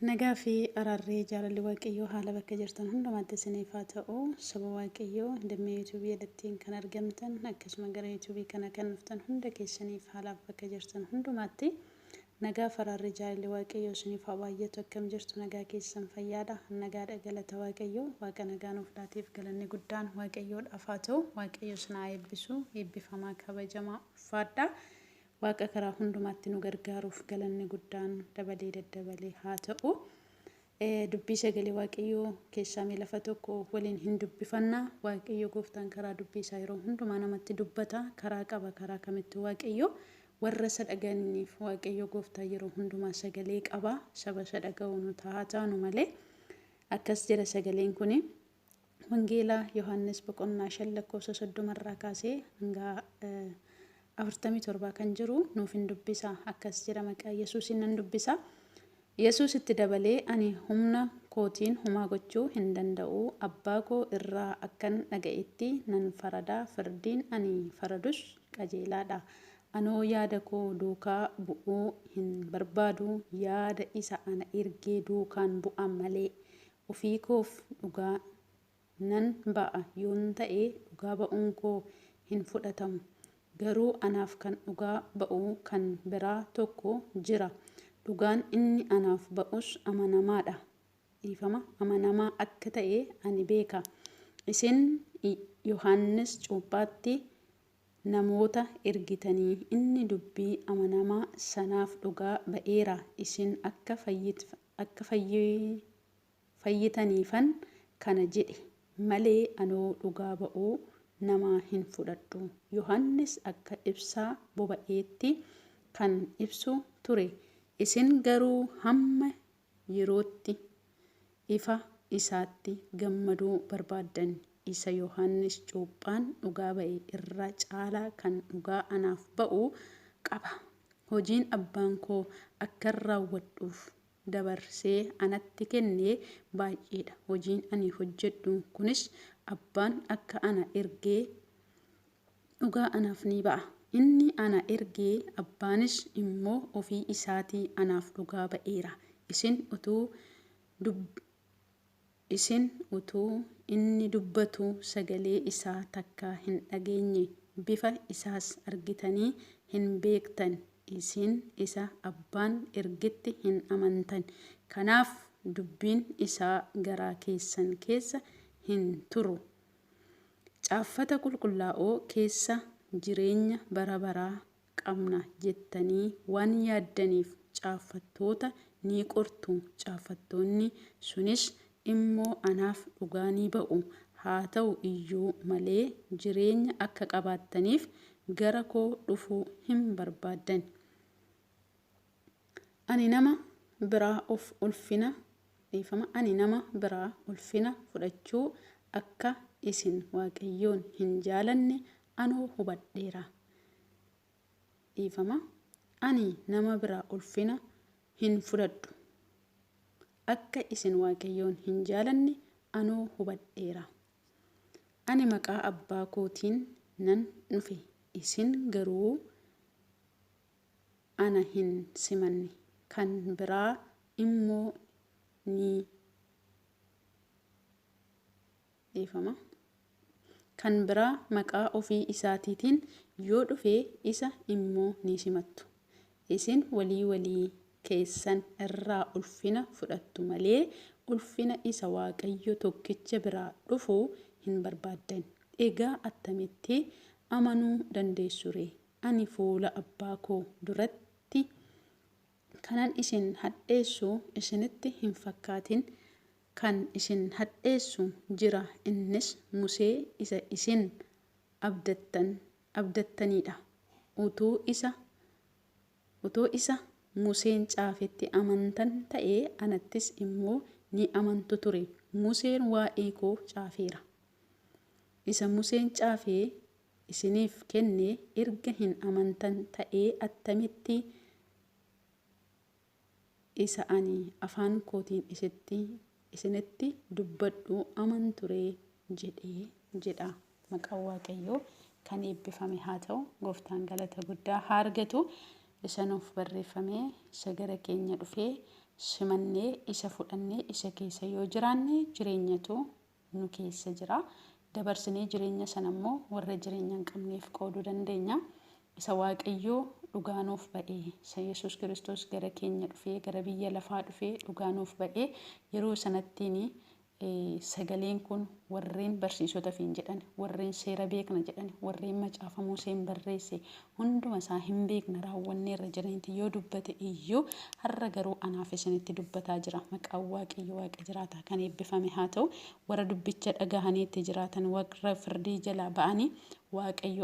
Nagaa fi araarri jaalalli Waaqayyoo haala bakka jirtan hundumaatti isiniif haa ta'u. Saba Waaqayyoo dammee yuutuubii jalatti kan argamtan akkasuma gara yuutuubii kana kan dhuftan hunda keessaniif haalaaf bakka jirtan hundumaatti nagaa fi araarri jaalalli Waaqayyoo isiniif haa baay'atu. Akkam jirtu? Nagaa keessan fayyaadha? Nagaadha, galata Waaqayyoo. Waaqa nagaa nuuf laateef galanni guddaan Waaqayyoodhaaf haa ta'u. Waaqayyo isin haa eebbisu. Eebbifamaa, kabajamaa, ulfaadha. Waaqa karaa hundumaatti nu gargaaruuf galanni guddaan dabalee daddabalee haa ta'u. Dubbii sagalee Waaqayyoo keessaa mee lafa tokko waliin hin dubbifanna. Waaqayyo gooftaan karaa dubbii isaa yeroo hundumaa namatti dubbata. Karaa qaba, karaa kamitti Waaqayyo warra isa dhaga'aniif Waaqayyo gooftaan yeroo hundumaa sagalee qaba. Saba isa dhaga'u nu haa taanu malee. Akkas jedha sagaleen kuni. Wangeela Yohaannis boqonnaa 5 lakkoofsa 30 irraa kaasee hanga 47 kan jiru nuuf hin dubbisa. Akkas jedha, maqaa Yesuusiin nan dubbisa. Yesuus itti dabalee, "Ani humna kootiin humaa gochuu hin danda'u. Abbaa koo irraa akkan dhaga'etti nan farada. Firdiin ani faradus qajeelaadha. Anoo yaada koo duukaa bu'uu hin barbaadu. Yaada isa ana ergee duukaan bu'a malee. Ofii koof dhugaa nan ba'a yoon ta'e, dhugaa ba'uun koo hin fudhatamu. Garuu anaaf kan dhugaa ba'u kan biraa tokko jira. Dhugaan inni anaaf ba'us amanamaa dha. Dhiifama, amanamaa akka ta'e ani beeka. Isin Yohaannis cuuphaatti namoota ergitanii, inni dubbii amanamaa sanaaf dhugaa ba'eera. Isin akka fayyitaniifan kana jedhe malee anoo dhugaa ba'uu namaa hin fudhadhu. Yohannis akka ibsaa boba'eetti kan ibsu ture, isin garuu hamma yerootti ifa isaatti gammaduu barbaaddan. Isa Yohannis cuuphaan dhugaa ba'e irra caalaa kan dhugaa anaaf ba'u qaba. Hojiin Abbaan koo akkan raawwadhuuf dabarsee anatti kenne baay'ee dha, hojiin ani hojjedhu kunis Abbaan akka ana erge dhugaa anaaf ni ba'a. Inni ana erge Abbaanis immoo ofii isaatii anaaf dhugaa ba'eera. Isin utuu Isin utuu inni dubbatuu sagalee isaa takkaa hin dhageenye, bifa isaas argitanii hin beektan, isin isa Abbaan ergetti hin amantan, kanaaf dubbiin isaa garaa keessan keessa hin turu. Caaffata Qulqullaa'oo keessa jireenya bara baraa qabna jettanii waan yaaddaniif caaffattoota ni qortu, caaffattoonni sunis immoo anaaf dhugaa ni ba'u, haa ta'u iyyuu malee jireenya akka qabaattaniif gara koo dhufuu hin barbaaddan. Ani nama biraa of ulfina dhiifama ani nama biraa ulfina fudhachuu akka isin Waaqayyoon hin jaalanne anoo hubadheera. Dhiifama. Ani nama biraa ulfina hin fudhadhu. Akka isin Waaqayyoon hin jaalanne anoo hubadheera. Ani maqaa Abbaa kootiin nan dhufe, isin garuu ana hin simanne. Kan biraa immoo ni Dhiifama. Kan biraa maqaa ofii isaatiitiin yoo dhufe isa immoo ni simattu. Isin walii walii keessan irraa ulfina fudhattu malee ulfina isa Waaqayyo tokkicha biraa dhufu hin barbaaddan. Egaa attamitti amanuu dandeessu ree? Ani fuula Abbaa koo duratti kanan isin hadheessu isinitti hin fakkaatin. Kan isin hadheessu jira, innis Musee isa isin abdattan abdattanii dha. Utuu isa utuu isa Museen caafetti amantan ta'ee anattis immoo ni amantu ture. Museen waa'ee koo caafeera. Isa Museen caafee isiniif kenne erga hin amantan ta'ee attamitti isa ani afaan kootiin isitti, isinitti dubbadhu amantu ree? jedhe jedha. Maqaan Waaqayyoo kan eebbifame haa ta'u. Gooftaan galata guddaa haa argatu. Isa nuuf barreeffame, isa gara keenya dhufee simannee, isa fudhannee, isa keessa yoo jiraanne jireenyatu nu keessa jira. Dabarsinee jireenya sana immoo warra jireenya hin qabneef qooduu dandeenya. Isa Waaqayyoo dhugaa nuuf ba'ee, isa Yesuus Kiristoos gara keenya dhufee, gara biyya lafaa dhufee dhugaa nuuf ba'ee, yeroo sanattiin sagaleen kun warreen barsiisota fiin jedhan, warreen seera beekna jedhan, warreen macaafa Museen barreesse hunduma isaa hin beekna, raawwanneerra jedhaniiti yoo dubbate iyyuu, har'a garuu anaaf isinitti dubbataa jira. Maqaan Waaqayyo Waaqa jiraataa kan eebbifame haa ta'u. Warra dubbicha dhagahanii itti jiraatan, warra firdii jalaa ba'anii Waaqayyo